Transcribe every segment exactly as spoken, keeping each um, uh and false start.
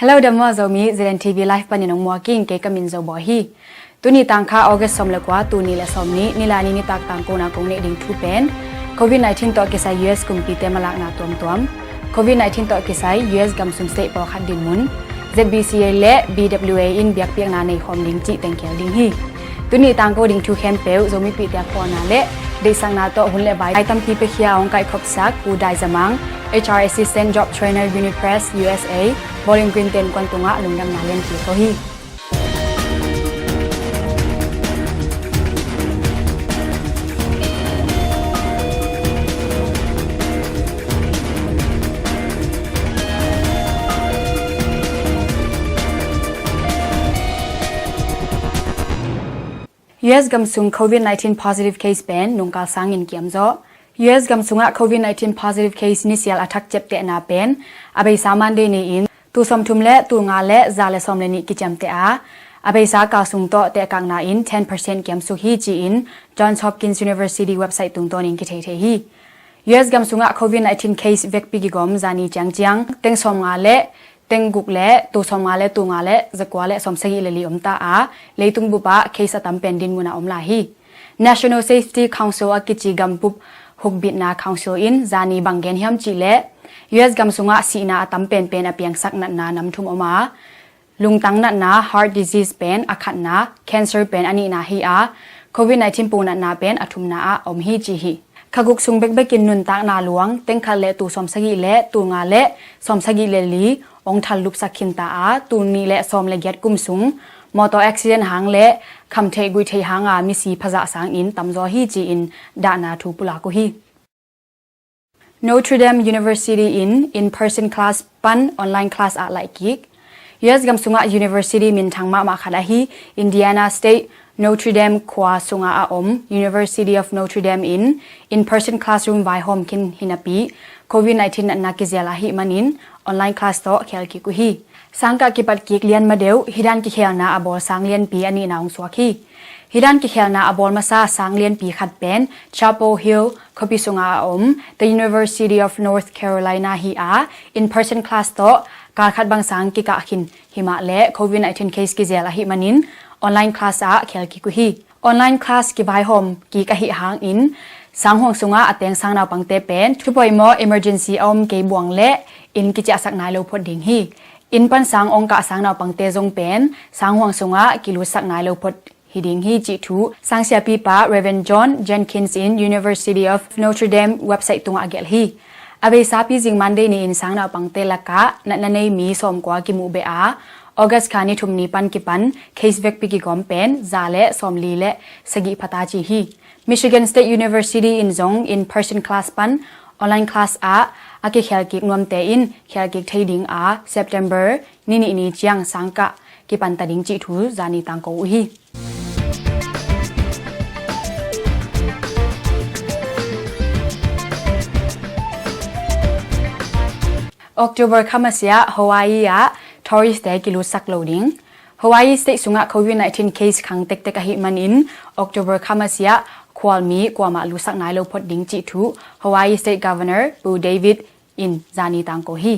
Hello, dam maw Zomi, Z N T V Live panin hong muak ing, kei ka min Zo Bawi hi. Tuni tangkha August sawm le kua, tul nih le sawm nih, nilani nitak tangkona kong neih ding thu pen COVID nineteen tawh kisai U S kumpite malakna tuamtuam, COVID nineteen tawh kisai U S gamsung state pawlkhat dinmun, Z B C A le B W A in biakpiakna nei khawm ding cih tengkel ding hi. Tuni tangko ding thu khempeuh Zomipihte a phawkna le deihsakna tawh hun le vai tampi piakhia hong kaihkhopsak Pu Dai Za Mang, H R Assistant Job Trainer, Unipress U S A, Bowling Green te innkuan tungah lungdamna lianpi ko hi. U S gamsung COVID nineteen positive case pen nungkal sangin kiamzaw. U S gamsungah COVID nineteen positive case nisial a thak ciaptehna pen a beisa Monday ni-in tul sawmthum le tul nga le za le sawm le nih kiciamteh a, a beisa kalsung tawh tehkakna in ten percent kiamsuk hi ci-in Johns Hopkins University website tungtawnin kithei thei hi. U S gamsungah COVID nineteen case vekpi kigawm zani ciangciang teng sawmnga le teng guk le tul sawmnga le tul nga le zakua le sawmsagih le li om ta a, leitung bupah case a tam pen dinmun a om lai hi. National Safety Council a kici gambup hukbitna council in zani bang gen hiam cihleh, U S gamsungah sihna a tam penpen a piangsak natna namthum om a, lungtang natna, heart disease pen a khatna, cancer pen a nihna hi a, COVID nineteen pungnatna pen a thumna ah om hi ci hi. Kha guk sung bekbekin nuntakna luang teng khat le tul sawmsagih le tul nga le sawmsagih le li hong thallupsak khinta a, tul nih le sawm le giat kum sung motor accident hang le khamtheih guihtheih hanga misi phazah sangin tamzaw hi ci-in dahna thu pulak uh hi. Notre Dame University in in-person class pan online class ah laihkik. U S gamsungah university minthang mahmah khat ahi Indiana State Notre Dame khua sungah a om University of Notre Dame in in-person classroom vaihawm khin hinapi COVID nineteen natna kizel ahih manin online class tawh khelkik uh hi. Sangkah kipatkik lian madeuh hih dan kikhelna a bawl sang lianpi a nihna hong suak hi. Hih dan kikhelna a bawl masa sang lianpi khat pen Chapel Hill khuapi sungah a om The University of North Carolina hi a, in-person class tawh kalkhat bang sang kikah khin himah le COVID nineteen case kizel ahih manin online class ah khelkik uh hi. Online class kivaihawm kik ahih hangin sanghuang sungah a teng sang naupangte pen thupoimawh emergency a om kei buang le inn kiciahsak nai lo phot ding hi. Inn pan sang ong kah sang naupangte zong pen sanghuang sungah kilutsak nai lo phot hi ding hi cih thu sangsiapipa Reverend John Jenkins in University of Notre Dame website tungah a gelh hi. A beisa pizing Monday ni-in sang naupangte lakah natna nei mi sawmkua kimuh beh a, August kha ni thum ni pan kipan case vekpi kigawm pen za le sawmli le sagih phata ci hi. Michigan State University in zong in-person class pan online class ah a kikhelkik nuamte in khelkik thei ding a, September ni nih ni ciang sangkah kipanta ding cih thu zani tangko uh hi. October kha masiah Hawaii ah tourist te kilutsak lo ding. Hawaii State sungah COVID nineteen case khang tektek ahih manin October kha masiah khualmi kuamah lutsak nai lo phot ding cih thu Hawaii State Governor Pu David in zani tangko hi.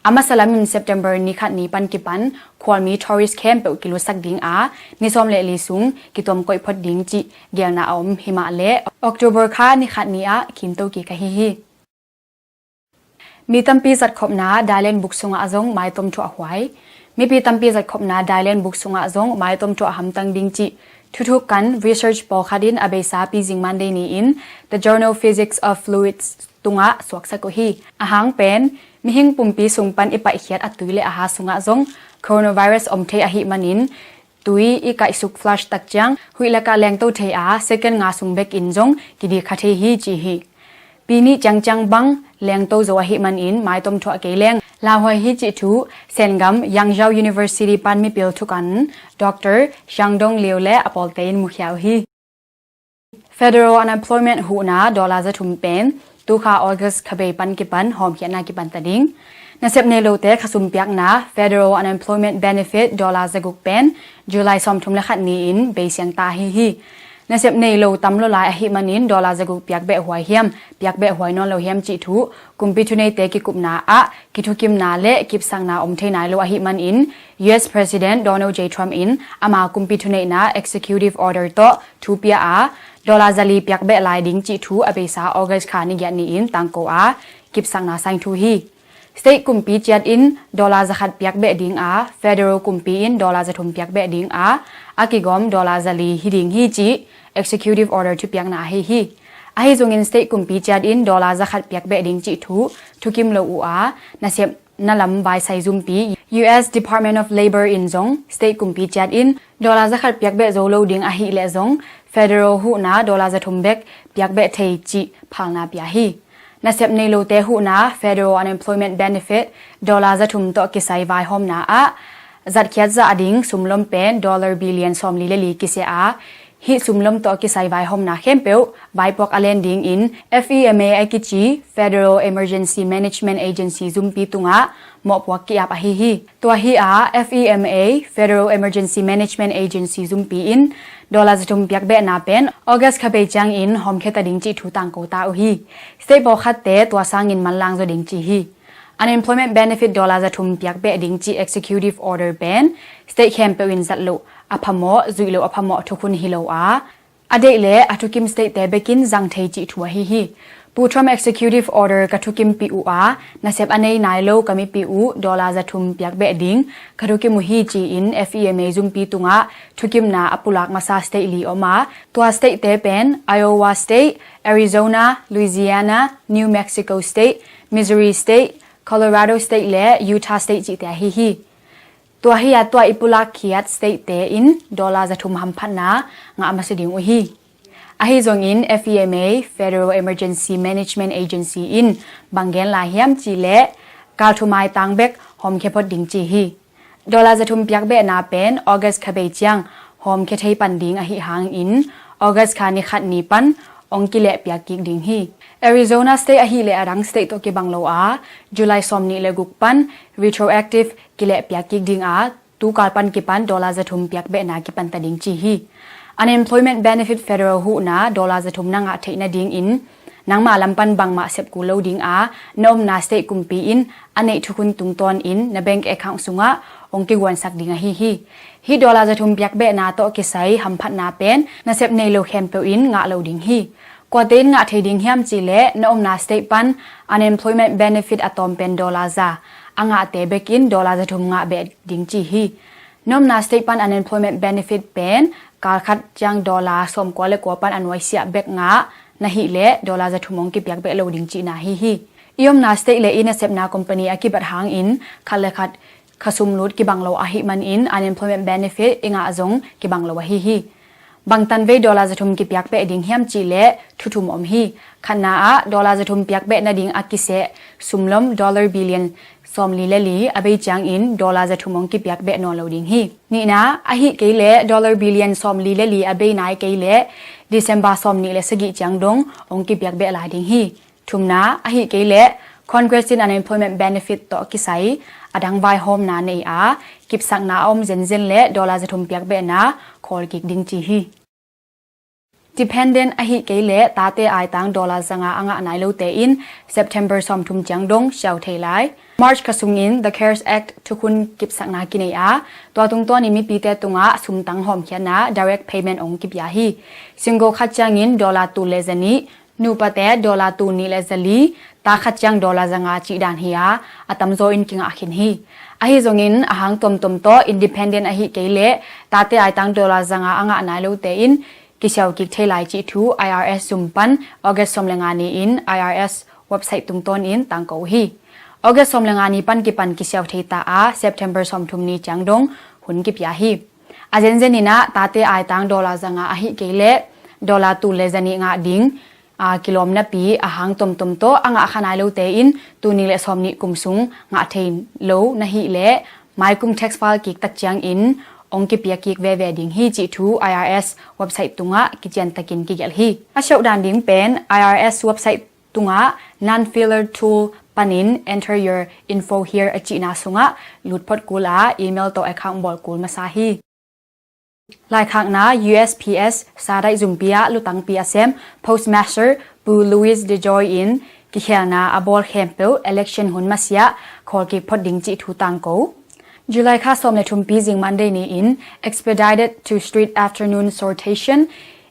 A masa lamin September ni khat ni pan kipan khualmi tourist khempeuh kilutsak ding a, ni sawm le li sung kituam koih phot ding cih gelna a om himah le October kha ni khat ni ah khinto kik ahi hi. Mi tampi zatkhopna Dailen buk sungah zong maitom thuah huai. Mipi tampi zatkhopna Dailen buk sungah zong maitom thuah hamtang ding cih thuthuk kan research pawlkhat in a beisa pizing Monday ni-in The Journal Physics of Fluids tungah suaksak uh hi. A hang pen mihing pumpi sung pan i paihkhiat a tui le a ha sungah zong coronavirus om thei ahih manin tui i kaihsuk flush tak ciang huih lakah lengto thei a, second nga sung bekin zong kidik kha thei hi ci hi. Pi nih ciangciang bang lengto zo ahih manin maitom thuah kei leng lauhuai hi cih thu Sengam Yangzhou University pan mipil thukan Doctor Xiangdong Liu le a pawlte in mukhia uh hi. Federal unemployment huhna dollar za thum pen tukha August kha bei pan kipan hawmkhiatna kipanta ding. Nasep nei lote khasum piakna federal unemployment benefit dollar za guk pen July sawmthum le khat ni-in bei siang ta ahi hi. Nasep nei lo tam lo lai ahih manin dollar zaguk piak beh huai hiam, piak beh huai nawn lo hiam cih thu kumpi thuneite kikupna ah kithukimna le kipsakna om thei nai lo ahih manin U S President Donald J Trump in ama kumpi thuneihna executive order tawh thu pia a, dollar zali piak beh lai ding cih thu a beisa August kha ni giat ni-in tangko a kipsakna saing thu hi. State kumpi ciat in dollar zakhat piak beh ding a, federal kumpi in dollar zathum piak beh ding a, a kigawm dollar zali hi ding hi cih executive order thupiakna ahi hi. Ahi zongin state kumpi ciat in dollar zakhat piak beh ding cih thu thukim lo uh a, nasepna lam vaisai zumpi U S Department of Labor in zong state kumpi ciat in dollar zakhat piak beh zo lo ding ahih leh zong federal huhna dollar zathum bek piak beh thei cih phalna pia hi. Nasep nei lote huhna federal unemployment benefit dollar zathum tawh kisai vaihawmna ah zatkhiat zah ding sumlom pen dollar billion sawmli le li kisia a, hih sumlom tawh kisai vaihawmna khempeuh vaipuak a len dingin F E M A a kici Federal Emergency Management Agency zumpi tungah mawhpuak ki-ap ahi hi. Tua hi a F E M A, Federal Emergency Management Agency zumpi in dollar zathum piak behna pen August kha bei ciangin hawmkhia ta ding cih thu tangko ta uh hi. State pawlkhatte tua sangin manlang zaw ding ci hi. Unemployment benefit dollar zathum piak beh ding cih executive order pen state khempeuh in zat loh a phamawh, zuih loh a phamawh thukhun hi lo a, a deih le a thukim state te bekin zang thei cih thu ahi hi. Pu Trump executive order ka thukimpih uh a, nasep a nei nai lo ka mipih uh dollar zathum piak beh ding ka thukim uh hi ci-in F E M A zumpi tungah thukimna a pulak masa state li om a, tua state te pen Iowa State, Arizona, Louisiana, New Mexico State, Missouri State, Colorado State le Utah State cihte ahi hi. Tua hi a tua i pulak khiat state te in dollar zathum hamphatna ngah masa ding uh hi. Ahi zongin F E M A, Federal Emergency Management Agency in bang gen lai hiam cih leh kal thu maitang bek hawmkhia phot ding ci hi. Dollar zathum piak behna pen August kha bei ciang hawmkhia thei pan ding ahi hangin August kha ni khat ni pan ong kileh piak kik ding hi. Arizona State ahih leh a dang state tawh kibang lo a, July sawmnih le guk pan retroactive kileh piak kik ding a, tukal pan kipan dollar zathum piak behna kipan ta ding ci hi. Unemployment benefit federal huhna dollar zathum na ngah theih nadingin nangmah lam pan bangmah sep kul lo ding a, na omna state kumpi in a neih thukhun tungtawnin na bank account sungah ong kiguansak ding ahi hi. Hih dollar zathum piak behna tawh kisai hamphatna pen nasep nei lo khempeuh in ngah lo ding hi. Kuate in ngah thei ding hiam cih leh na omna state pan unemployment benefit a tawm pen dollar za a ngahte bekin dollar zathum ngah beh ding ci hi. Na omna state pan unemployment benefit pen kal khat ciang dollar sawmkua le kua pan a nuaisiah bek ngah na hih leh dollar zathum ong kipiak beh lo ding cihna hi hi. I omna state le i nasepna company a kibat hangin khat le khat kha sum lut kibang lo ahih manin unemployment benefit i ngah zong kibang lo ahi hi. Bangtan vei dollar zathum kipiak beh ding hiam cih leh thu thum om hi. Khatna ah dollar zathum piak beh nading a kiseh sumlom dollar billion sawmli le li a bei ciangin dollar zathum ong kipiak beh nawn lo ding hi. Nihna, ahih kei leh dollar billion sawmli le li a bei nai kei leh December sawmnih le sagih ciang dong ong kipiak beh lai ding hi. Thumna, ahih kei leh Congress in unemployment benefit tawh kisai a dang vaihawmna nei a, kipsakna a om zenzen le dollar zathum piak behna khawl kik ding ci hi. Dependent ahih kei leh tate aitang dollar zanga a ngah nai lote in September sawmthum ciang dong siau thei lai. March kha sungin The cares Act thukhun kipsakna kinei a, tua tungtawnin mipite tungah sumtang hawmkhiatna direct payment ong kipia hi. Single khat ciangin dollar tul le zanih, nupate dollar tul nih le zali, ta khat ciang dollar zanga cih dan hi a, a tamzaw in kingah khin hi. Ahi zongin a hang tuamtuam tawh independent ahih kei leh tate aitang dollar zanga a ngah nai lote in kisiau kik thei lai cih thu I R S zum pan August sawm le nga ni-in I R S website tungtawnin tangko uh hi. August sawm le nga ni pan kipan kisiau thei ta a, September sawmthum ni ciang dong hun kipia hi. A zenzen in ah tate aitang dollar zanga ahih kei leh dollar tul le zanih ngah ding a kilawm napi a hang tomtom tawh a ngah kha nai lote in tul nih le sawmnih kum sung ngah thei lo na hih leh maikum tax file kik tak ciangin ong kipia kik veve ding hi cih thu I R S website tungah kician takin kigelh hi. A siauh dan ding pen I R S website tungah non-filler tool panin enter your info here a cihna sungah lut phot kul a email tawh account bawl kul masa hi. Laikhakna U S P S sadaih zumpi ah lutangpi a sem Postmaster Pu Louis DeJoy in kikhelna a bawl khempeuh election hun masiah khawlkik phot ding cih thu tangko. July kha sawm le thumpi zing Monday ni-in Expedited Two Street Afternoon Sortation,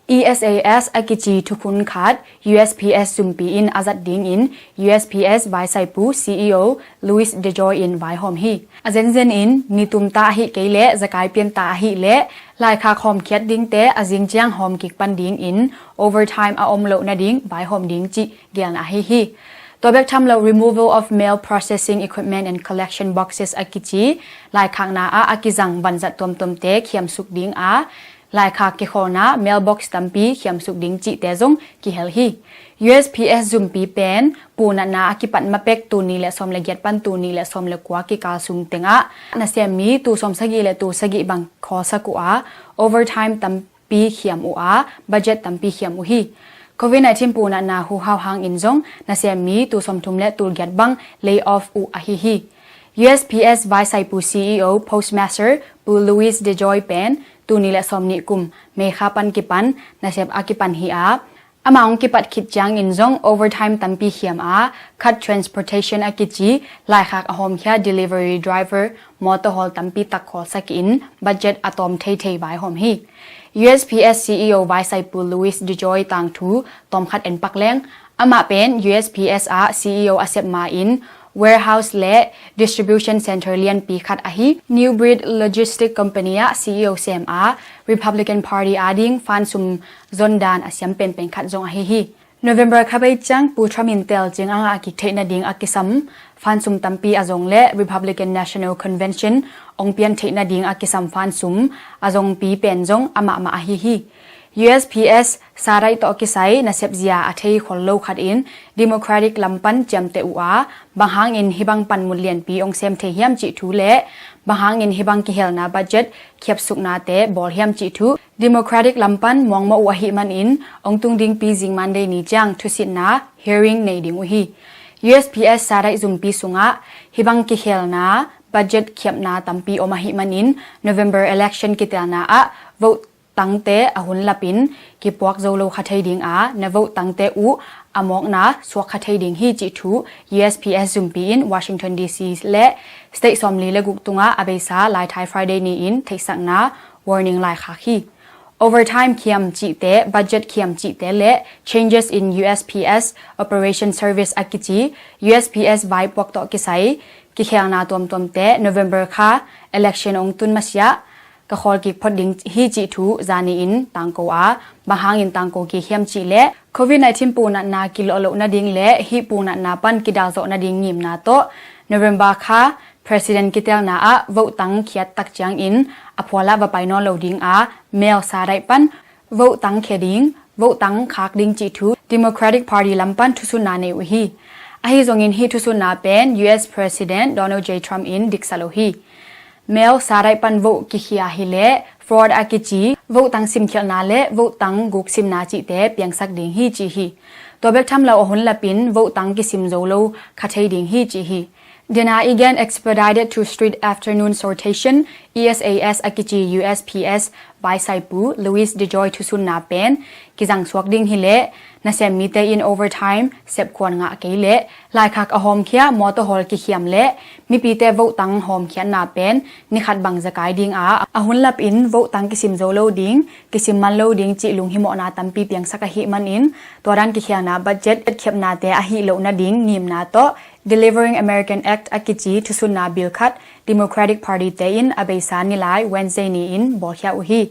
E S A S a kici thukhun khat U S P S zumpi in a zat dingin U S P S vaisaipu C E O Louis DeJoy in vaihawm hi. A zenzen in nitum ta ahi kei leh zakai pian ta ahi leh laikhak hawmkhiat dingte a zing ciang hawm kik pan dingin overtime a om loh nading vaihawm ding cih gelna ahi hi. Tua bek tham lo Removal of Mail Processing Equipment and Collection Boxes a kici laikhakna ah a kizang vanzat tuamtuamte khiamsuk ding a laikhak kikhawlna mailbox tampi khiamsuk ding cihte zong kihel hi. U S P S zumpi pen punatna a kipat mapek tul nih le sawm le giat pan tul nih le sawm le kua kikal sung tengah nasem mi tul sawm sagih le tul sagih bang khawlsak uh a overtime tampi khiam uh a budget tampi khiam uh hi. Covid nineteen punatna huhau hangin zong nasem mi tul sawmthum le tul giat bang lay off uh ahi hi. U S P S vaisaipu C E O Postmaster Pu Louis DeJoy pen tul nih le sawm nih kum May kha pan kipan nasep a kipan hi a, amah hong kipat khit ciangin zong overtime tampi khiam a, khat transportation a kici laikhak a hawmkhia delivery driver mawtaw hawl tampi tak khawlsak in budget a tawm theithei vaihawm hi. U S P S C E O vaisaipu Louis DeJoy tangthu tawmkhat en pak leng, amah pen U S P S ah C E O a sep ma-in warehouse le distribution center lianpi khat ahi New Breed Logistic Company ah C E O sem a Republican Party ading fansum zondan a siam penpen khat zong ahi hi. November kha bei ciang Pu Trump in tel ciang a ngah kik theih nading a kisam fansum tampi a zong le Republican National Convention ong pian theih nading a kisam fansum a zongpi pen zong amahmah ahi hi. U S P S sadaih tawh kisai nasep zia a thei khol lo khat in Democratic lam pan ciamteh uh a, bang hangin hibang panmun lianpi ong sem thei hiam cih thu le bang hangin hibang kihelna budget khiapsuknate bawl hiam cih thu Democratic lam pan muangmawh uh ahih manin ong tung dingpi zing Monday ni ciang thusitna hearing nei ding uh hi. U S P S sadaih zumpi sungah hibang kikhelna budget khiapna tampi om ahih manin November election kitelna ah vote tangte a hun lapin kipuak zo lo kha thei ding a, na vote tangte uh a mawkna suak kha thei ding hi cih thu U S P S zumpi in Washington D C le state sawmli le guk tungah a beisa laithai Friday ni-in theihsakna warning laikhak hi. Overtime khiam cihte, budget khiam cihte le changes in U S P S operation service a kici U S P S vaipuak tawh kisai kikhelna tuamtuamte November kha election ong tun masiah ka khawlkik phot ding hi cih thu zani in tangko a, bang hangin tangko kik hiam cih leh Covid nineteen punatna kilawh loh nading le hih punatna pan kidalzawh nading ngimna tawh November kha President kitelna ah vote tang khiat tak ciangin a phualah va pai nawn lo ding a, mail sadaih pan vote tang khia ding, vote tang khak ding cih thu Democratic Party lam pan thusunna nei uh hi. Ahi zongin hih thusunna pen U S President Donald J Trump in diksa lo hi. Mail sadaih pan vote kikhia hileh fraud a kici vote tang simkhialhna le vote tang guksimna cihte piangsak ding hi ci hi. Tua bek tham lo a hun lapin vote tang kisim zo lo kha thei ding hi ci hi. Dena i gen Expedited Two Street Afternoon Sortation, E S A S a kici U S P S vaisaipu Louis DeJoy thusunna pen kizang suak ding hileh nasem mite in overtime sepkhuan ngah kei leh laikhak a hawmkhia mawtaw hawl kikhiam le mipite vote tang hawmkhiatna pen nikhat bang zakai ding a, a hun lapin vote tang kisim zo lo ding, kisim man lo ding cih lunghimawhna tampi piangsak ahih manin tua dan kikhialna budget khiapnate ahi loh nading ngimna tawh Delivering American Act a kici thusunna bill khat Democratic Party te in a beisa nilai Wednesday ni-in bawlkhia uh hi.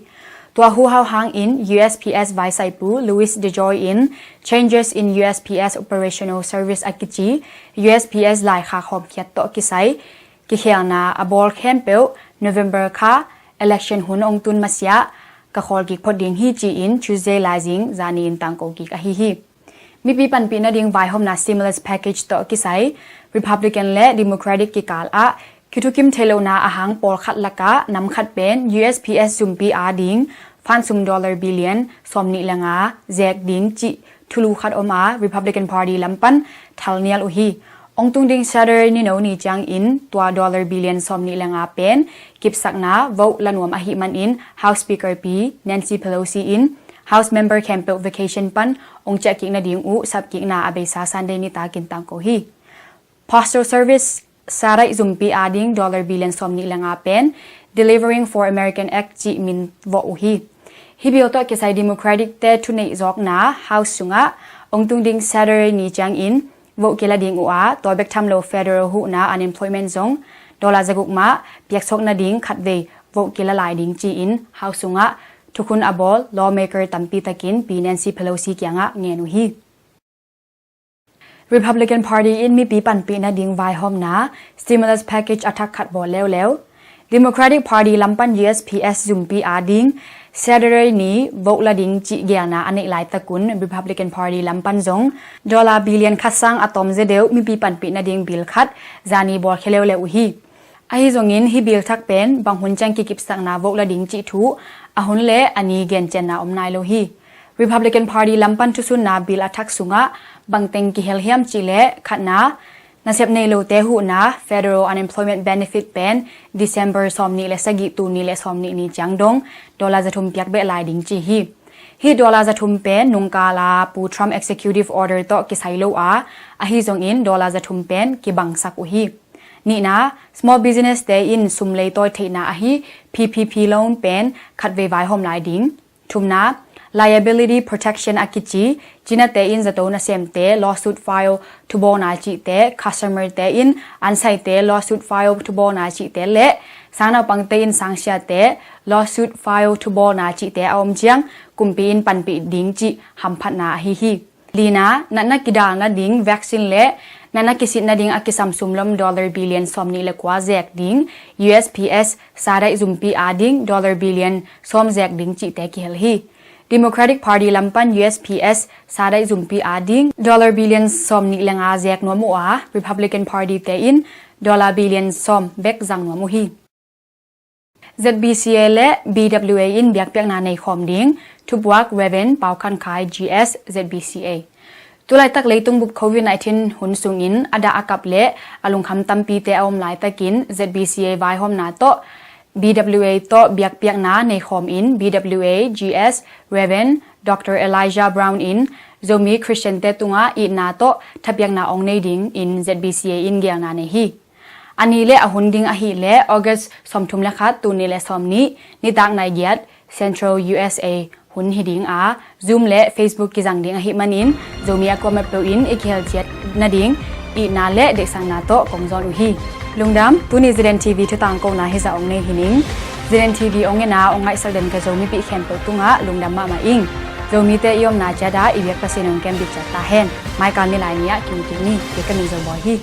Tua huhau hangin U S P S vaisaipu Louis DeJoy in changes in U S P S operational service a kici U S P S laikhak hawmkhiat tawh kisai kikhelna a bawl khempeuh November kha election hun ong tun masiah ka khawlkik phot ding hi ci-in Tuesday laizing zani in tangko kik ahi hi. Mipi panpih nading vaihawmna stimulus package tawh kisai Republican le Democratic kikal ah kithukim theih lohna ahang pawlkhat lakah namkhat pen U S P S zumpi ading fansum dollar billion sawmnih le nga zek ding cih thulu khat om a Republican Party lam pan thalnial uh hi. Ong tung ding Saturday nino ni ciangin tua dollar billion sawm nih le nga pen kipsakna vote la nuam ahih manin House Speaker pi Nancy Pelosi in House member khempeuh vacation pan ong ciah kik nading uh sapkikna a beisa Sunday nitak in tangko hi. Postal Service sadaih zumpi ading dollar billion sawm nih le nga pen Delivering for America Act cih min vawh uh hi. Hih bill tawh kisai Democratic te thuneih zawkna House sungah ong tung ding Saturday ni ciangin vote kila ding uh a, tua bek tham lo federal huhna unemployment zong dollar zaguk mah piaksuak nading khatvei vote kila lai ding ci-in House sungah thukhun a bawl lawmaker tampi takin pi Nancy Pelosi kiangah ngen uh hi. Republican Party in mipi panpih nading vaihawmna stimulus package a thak khat bawl leuleu. Democratic Party lam pan U S P S zumpi ading Saturday ni vote la ding cih geelna a neih laitakun Republican Party lam pan zong dollar billion khat sang a tawm zia deuh mipi panpih nading bill khat zani bawlkhia leuleu uh hi. Ahi zongin hih bill thak pen bang hun ciang kikipsakna vote la ding cih thu a hun le a ni gencianna om nai lo hi. Republican Party lam pan thusunna bill a thak sungah bangteng kihel hiam cih leh khatna, nasep nei lote huhna federal unemployment benefit pen December sawm nih le sagih, tul nih le sawm nih ni ciang dong dollar zathum piak beh lai ding ci hi. Hih dollar zathum pen nungkala Pu Trump executive order tawh kisai lo a, ahi zongin dollar zathum pen kibangsak uh hi. Nihna, small business te in sum leitawi theihna ahi P P P loan pen khatvei vaihawm lai ding. Thumna, liability protection a kici, cinate in zato nasemte lawsuit file thubawlna cihte, customer te in ansaite lawsuit file thubawlna cihte le sangnaupangte in sangsiate lawsuit file thubawlna cihte a om ciang kumpi in panpih ding cih hamphatna ahi hi. Lina, natna kidal nading vaccine le natna kisit nading a kisam sumlom dollar billion sawm nih le kua zek ding, U S P S sadaih zumpi ading dollar billion sawm zek ding cihte kihel hi. Democratic Party lam pan U S P S sadaih zumpi ading dollar billion sawm nih le nga zek nuam uh a, Republican Party te in dollar billion sawm bek zang nuam uh hi. Z B C A le B W A in biakpiakna neikhawm ding, thupuak Reverend Pau Khan Khai G S, Z B C A. Tulaitak leitung bup covid nineteen hun sungin a dah a kap le a lungkham tampite a om laitakin Z B C A vaihawmna tawh B W A tawh biakpiakna neikhawm in B W A G S Reverend Doctor Elijah Brown in Zomi Christian te tungah itna tawh thapiakna ong nei dingin Z B C A in geelna nei hi. A ni le a hun ding ahih leh August sawmthum le khat, tul nih le sawmnih, nitak nai giat, Central U S A hun hi ding a, Zoom le Facebook kizang ding ahih manin Zomi a kuamah peuh in i kihel ciat nading itna le deihsakna tawh kong zawn uh hi. Lungdam, tuni Z N T V thutangkona hizah ong nei hi ning. Z N T V ong en a ong ngaihsak den ka Zomipih khempeuh tungah lungdam mahmah ing. Zomite i omna ciat ah i biak Pasian ong kem bik ciat ta hen. Maikal ni lai ni ah kimu kik ni. Kei ka min Zo Bawi hi.